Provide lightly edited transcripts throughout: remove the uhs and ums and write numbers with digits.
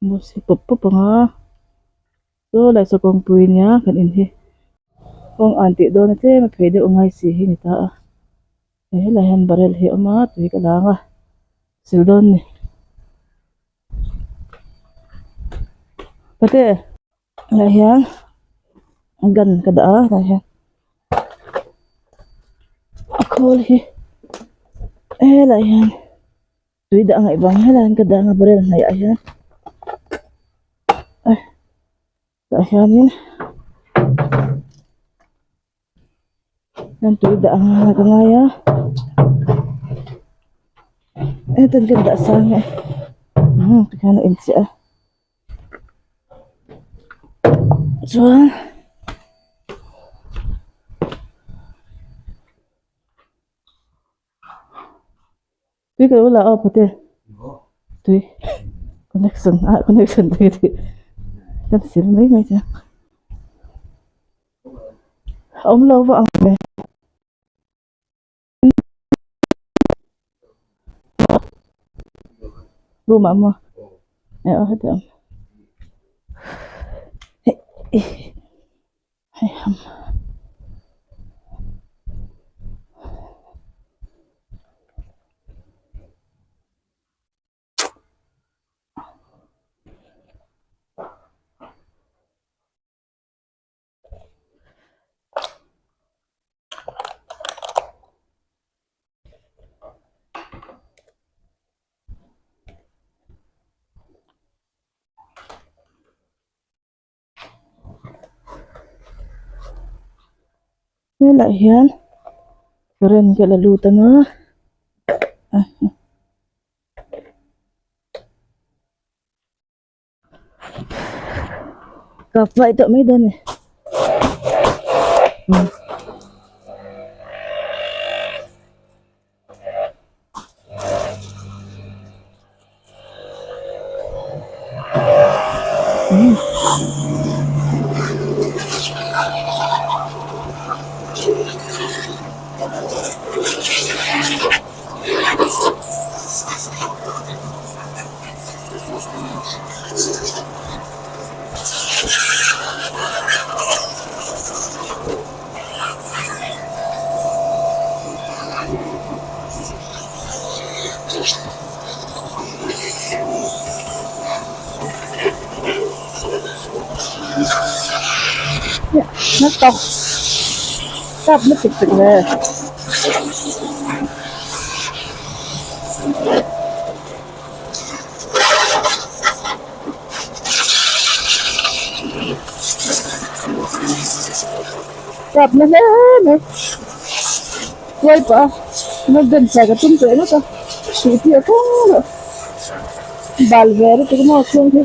Bus hi pawp pawp ang a chaw leh saw kawngpui nia kan in hi kawng an tih dawn a tlem a phei deuh ngai si hi ni ta a hei helaiah hian barrel hi a awm a tui ka lang a sil dawn a ni pate helaiah hian gun ka dah a helaiah hian a khawl hi helaiah hian. Tui dah ngaih vang hian ka dah anga barrel hnaih ah hian tah hianin hian tui dah anga ka ngai a hetiang ka dah sang e tikhian a inchiah a chuan. Tui ka lo la aw pate tui connection ah connection te hi kan sil mai mai che a awm lo vak ang le room ah maw eh aw heti ang hei ham. Helaiah hian current hi a la lut ang a kap vaih tawh mai dawn a ni. Nó to tap nó chụp được nè Tap na hle mai kuai pah a na ben sai ka tum teh ngawt a tih hi a kawng loh bal ve lutuk maw chhung hi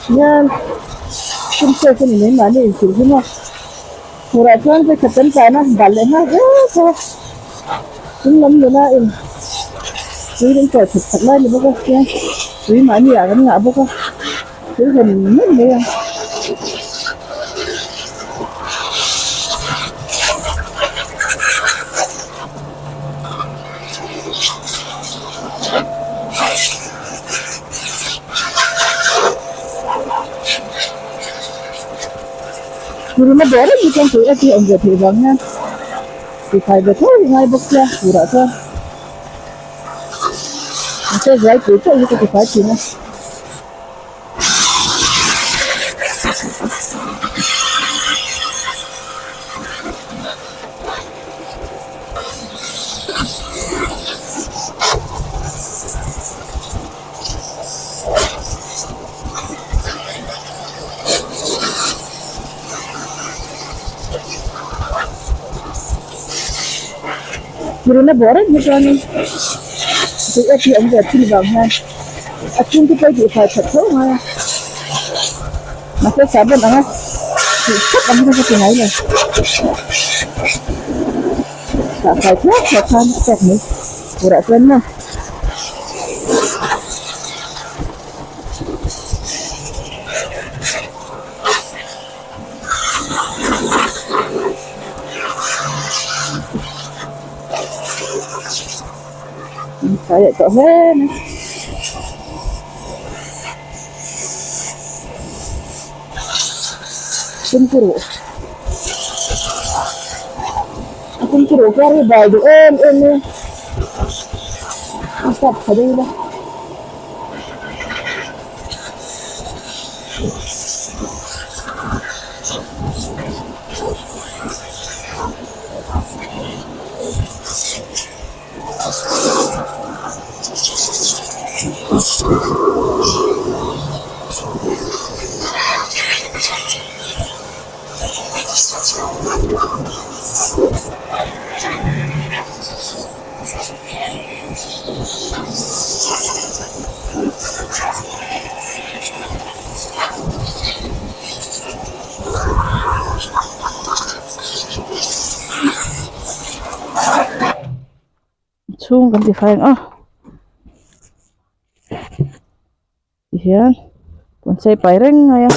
hian tum chhuak a ni mai mahni inchhir hi maw hmurah chuan vawikhat kan tlan a bal leh nghal vek a chung lam nula in tui kan chawi khat khat lai ni bawk a chuan tui mahni ah kan ngah bawk a thil hawn mai mai a. Tuna bawr em hi chuan tui a tih awm ve theih vang hian tihfai ve tho hi ngai bawk sia turah chuan mahse zualpui pawh hi ka tifai thin a. Tiruna bawh reng hi chuanin tui a tih awm ve thin vang hian a chhungte pawh tih fai that tho ngai a mahse sahbawn anga tih thlap ang hi chu ka ti ngai lo tah fai thlap thlap khan a tawk mai turah chuan maw. An fai leh tawh hle mai. Tumpuruh a tumpuruh kar hi bal duh em em mai a a sap tha deuh ila. Chhung kan ti fai ang a tihian puan sei pai reng mai a.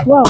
Wow.